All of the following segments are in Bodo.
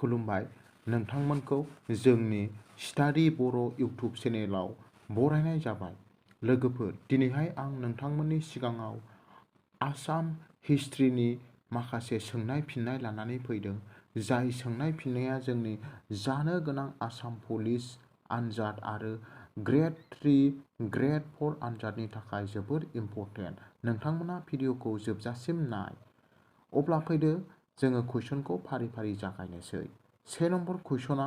खुलुमबाय नोंथांमोनखौ जोंनि स्टाडि बर' इउटुब चेनेलाव बरायनाय जाबाय। लोगोफोर, दिनैहाय आं नोंथांमोननि सिगाङाव आसाम हिस्ट्रिनि माखासे सोंनाय फिननाय लानानै फैदों। जाय सोंनाय फिननाया जोंनि जानो गोनां आसाम पुलिस आनजाद आरो ग्रेड 3, ग्रेड 4 आनजादनि थाखाय जोबोर इम्परटेन्ट। नोंथांमोना भिडिअखौ जोबजासिम नाय। अब्ला फैदो जोङो कुइसनखौ फारि फारि जागायनोसै। 1 नम्बर कुइसना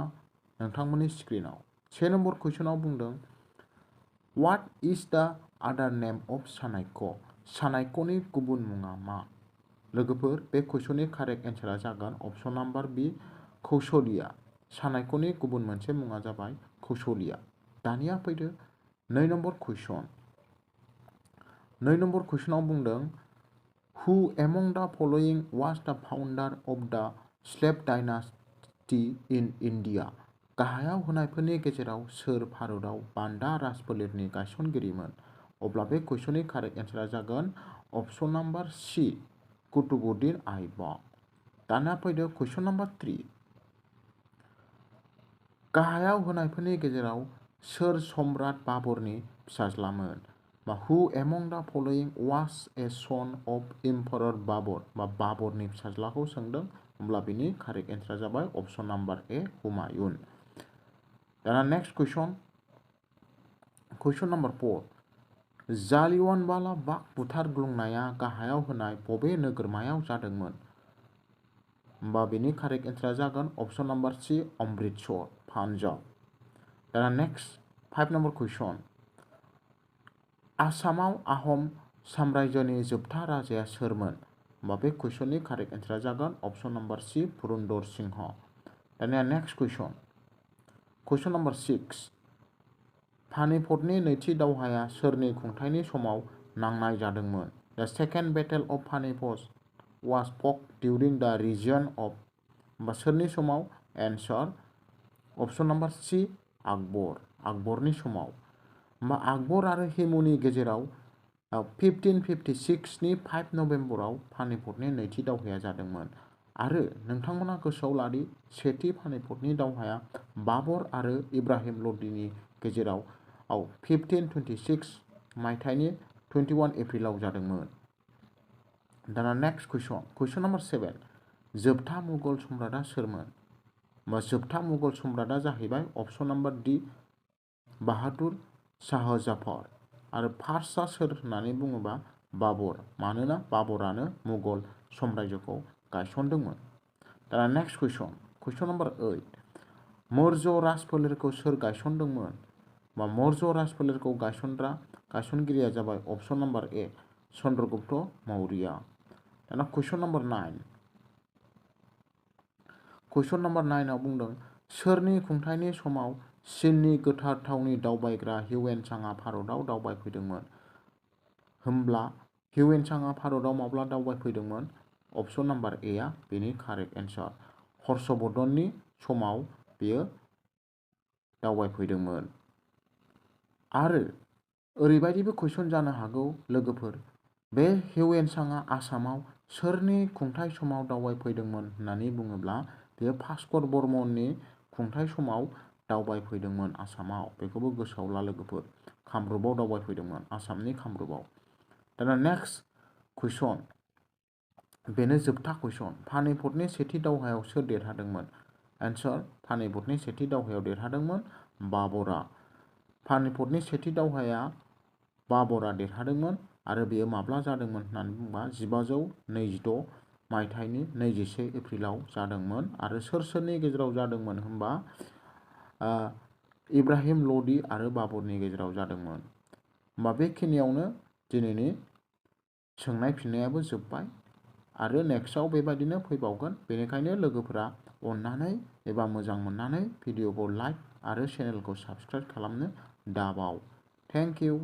नोंथांमोननि स्क्रिनाव। 1 नम्बर कुइसनाव बुंदों व्हाट इज द आदार नेम अफ सानायक? सानायकनि गुबुन मुङा मा? लोगोफोर, बे कुइसननि कारेक्ट एन्सारा जागोन अप्शन नाम्बार बि, कौशलिया। सानायकनि गुबुन मोनसे मुङा जाबाय कौशलिया। दानिया फैदो 2 नम्बर कुइसन। 2 नम्बर कुइसनाव बुंदों Who among the following was the founder of the slave dynasty in India? गाहायाव होनायफोरनि गेजेराव सोर भारतआव बान्दा राजफोलेरनि गायसनगिरिमोन? अब्ला बे कुइसननि कारेक्ट एन्सारा जागोन अप्शन नाम्बार सि, कुतुबुद्दीन आइबक। दाना फैदो कुइसन नाम्बार 3। गाहायाव होनायफोरनि गेजेराव सोर सम्राट बाबरनि फिसाज्लामोन? Who among the following was a son of Emperor Babur? बाबरनि फिसाज्लाखौ सोंदों। होमब्ला बिनि कारेक्ट एन्सारा जाबाय अप्शन नाम्बार ए, हुमायून। दाना नेक्स्ट कुइसन। कुइसन नाम्बार 4। जालियानवाला बाग बुथारग्लुंनाया गाहायाव होनाय बबे नोगोरमायाव जादोंमोन? होमबा बिनि कारेक्ट एन्सारा जागोन अप्शन नाम्बार सि, अमृतसर, पान्जाब। दाना नेक्स्ट 5 नम्बर कुइसन। आसामाव आहम साम्रायजोनि जोबथा राजाया सोरमोन? होमबा बे कुइसननि कारेक्ट एन्सारा जागोन अप्शन नाम्बार सि, पुरन्दर सिंह। दानिया नेक्स्ट कुइसन। कुइसन नाम्बार 6। पानिपतनि नैथि दावहाया सोरनि खुंथायनि समाव नांनाय जादोंमोन? The second battle of Panipat was fought during the region of. होमबा सोरनि समाव? Answer option number C, Akbar. आकबरनि समाव। होमबा आकबर आरो हिमुनि गेजेराव 1556 नि 5 नभेम्बराव पानिपतनि नैथि दावहाया जादोंमोन। आरो नोंथांमोना गोसोआव लादि सेथि पानिपतनि दावहाया बाबर आरो इब्राहिम ल'दीनि गेजेराव 1526 मायथाइनि 21 एप्रिलाव जादोंमोन। दाना नेक्स्ट कुइसन। कुइसन नाम्बार 7। जोबथा मुगल सम्राटआ सोरमोन? जोबथा मुगल सम्राटआ जाहैबाय option number D, Bahadur Shah Zafar. आरो फार्स्टआ सोर होननानै बुङोबा बाबर। मानोना बाबरानो मुगल साम्रायजोखौ गायसनदोंमोन। दाना नेक्स्ट कुइसन। कुइसन नाम्बार 8। मौर्य राजफोलेरखौ सोर गायसनदोंमोन? मौर्य राजफोलेरखौ गायसनगिरिया जाबाय अप्शन नाम्बार ए, चन्द्रगुप्त मौर्य। दाना कुइसन नाम्बार 9। कुइसन नाम्बार 9 आव बुंदों सोरनि खुंथायनि समाव चीननि गोथार थावनि दावबायग्रा हिउएनसांआ भारतआव दावबायफैदोंमोन? होमब्ला हिउएनसांआ भारतआव माब्ला दावबायफैदोंमोन? अप्शन नाम्बार ए आ बेनि कारेक्ट एन्सार। हर्षवर्धननि समाव बेयो दावबायफैदोंमोन। आरो ओरैबायदिबो कुइसन जानो हागौ लोगोफोर, बे हिउएनसांआ आसामाव सोरनि खुंथाय समाव दावबायफैदोंमोन होननानै बुङोब्ला बेयो भास्कर बर्मननि खुंथाय समाव दावबायफैदोंमोन आसामाव। बेखौबो गोसोआव ला लोगोफोर। कामरुपआव दावबायफैदोंमोन, आसामनि कामरुपआव। दाना नेक्स्ट कुइसन। बेनो जोबथा कुइसन। पानिपतनि सेथि दावहायाव सोर देरहादोंमोन? एन्सार पानिपतनि सेथि दावहायाव देरहादोंमोन बाबरा। पानिपतनि सेथि दावहाया बाबरा देरहादोंमोन आरो बेयो माब्ला जादोंमोन होननानै बुङोबा 1526 मायथाइनि 21 एप्रिलाव जादोंमोन। आरो सोरनि गेजेराव जादोंमोन होनबा इब्राहिम ल'दि आरो बाबरनि गेजेराव जादोंमोन। होमबा बेखिनियावनो दिनैनि सोंनाय फिननायाबो जोब्बाय आरो नेक्स्टआव बेबायदिनो फैबावगोन। बेनिखायनो लोगोफोरा अननानै एबा मोजां मोननानै भिडिअखौ लाइक आरो चेनेलखौ साबस्क्राइब खालामनो दाबाव। Thank U.